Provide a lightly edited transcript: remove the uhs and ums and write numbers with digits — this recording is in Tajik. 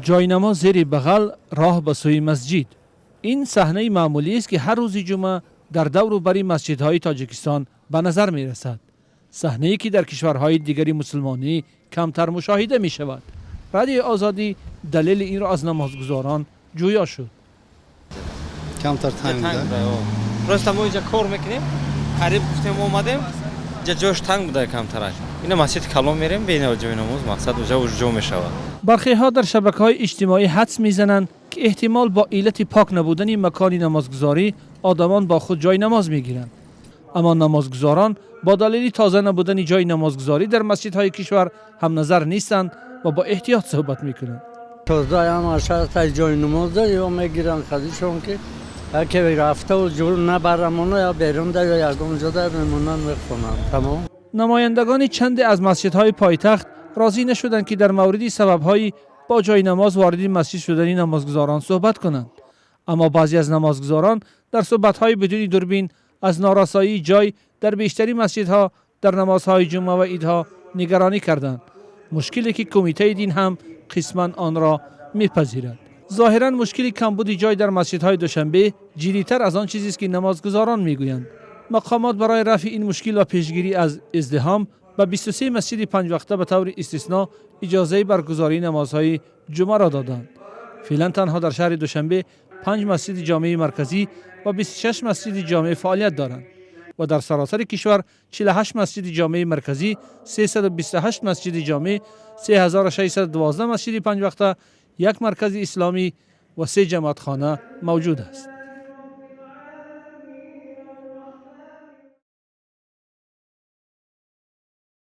Ҷойнамоз зери бағал, роҳ ба сӯи масҷид. Ин саҳнаи маъмулист, ки ҳар рӯзи ҷумъа дар давру бари масҷидҳои Тоҷикистон ба назар мерасад. Саҳнае, ки дар кишварҳои дигари мусулмонӣ камтар мушоҳида мешавад. Радиои Озодӣ далели инро аз намозгузорон ҷӯё шуд. Камтар танг. Просто мо инҷа кор мекунем, қариб гуфтем, омадем, инҷа ҷош танг буда камтараш. Ина масҷиди калон мерем, бенаҷои намоз, мақсад, уҷа уж ҷо мешавад. Бархеҳо дар шабакаҳои иҷтимоӣ ҳадс мезананд, ки эҳтимол бо иллати пок набудани макони намозгузорӣ одамон бо худ ҷои намоз мегиранд. Аммо намозгузорон бо далели тоза набудани ҷои намозгузорӣ дар масҷидҳои кишвар ҳамназар нестанд ва бо эҳтиёт суҳбат мекунанд. Тоза ҳамаша ҷои намозда ё мегиранд хадишон, ки яке рафтаву ҷур набарамона, ё берунда, ё ягон ҷода мемонанд, мехонанд, тамом. Намояндагони чанде аз масҷидҳои пойтахт розӣ нашуданд, ки дар мавриди сабабҳои бо ҷои намоз вориди масҷид шудани намозгузорон суҳбат кунанд. Аммо баъзе аз намозгузорон дар суҳбатҳои бидуни дурбин аз норасоии ҷой дар бештари масҷидҳо дар намозҳои ҷумъа ва идҳо нигаронӣ карданд, мушкиле ки кумитаи дин ҳам қисман онро мепазирад. Зоҳиран мушкили камбуди ҷой дар масҷидҳои Душанбе ҷиддитар аз он чизест, ки намозгузорон мегӯянд. Мақомот барои рафъи ин мушкил ва пешгирӣ аз издиҳом ба 23 масҷиди панҷвақта ба таври истисно иҷозаи баргузории намозҳои ҷумъаро доданд. Феълан танҳо дар шаҳри Душанбе панҷ масҷиди ҷомеи марказӣ ва 26 масҷиди ҷомеъ фаъолият доранд ва дар саросари кишвар 48 масҷиди ҷомеи марказӣ, 328 масҷиди ҷомеъ, 3612 масҷиди панҷвақта, як маркази исломӣ ва се ҷамоатхона мавҷуд аст.